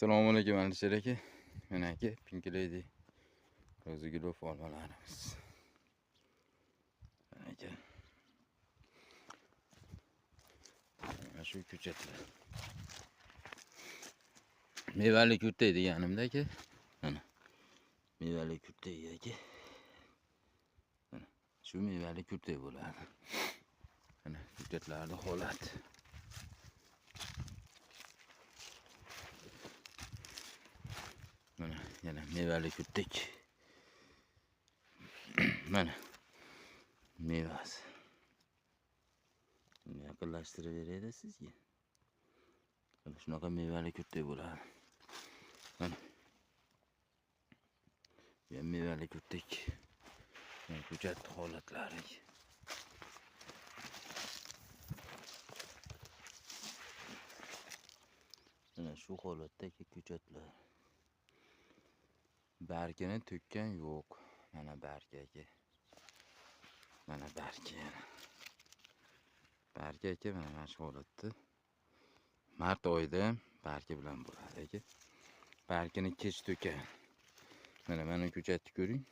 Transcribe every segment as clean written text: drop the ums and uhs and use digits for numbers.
Assalomu alaykum Alisher aka. Mana aka, Pink Lady Ro'zigulov olmalarimiz. Mana aka. Mana shu ko'chatlar. Mevali kurtak deganimda aka. Mana. Mevali kurtak aka. Mana shu mevali kurtak bo'ladi. Mana ko'chatlarning holati. Mana yana mevali kurtak. Mana mevasi. Yaqinlashtirib berayda sizga. Mana shunaqa mevali kurtak bo'ladi. Mana. Bu ham mevali kurtak. Mana ko'chat holatlari. Mana shu holatdagi ko'chatlar. Bargini to'kkan yo'q. Mana bargi aka. Mana bargi yana. Bargi aka mana shu holatda. Mart oyida ham bargi bilan bo'ladi aka. Bargini kech to'kan. Mana mana ko'chatni ko'ring.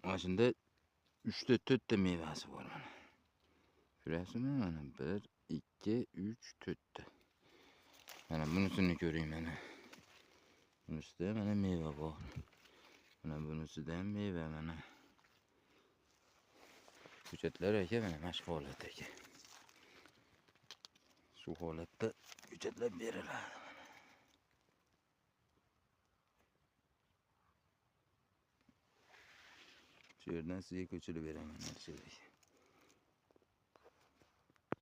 Mana shunda 3 ta 4 ta mevasi bor mana. Ko'rasizmi? Mana 1 2 3 4 ta. Mana bunisini ko'ring mana. Bunisida mana meva bor. Mana bunisida ham meva mana. Ko'chatlar aka mana shu holat aka. Shu holatda ko'chatlar beriladi. Shu yerdan sizga ko'chirib beraman Alisher aka.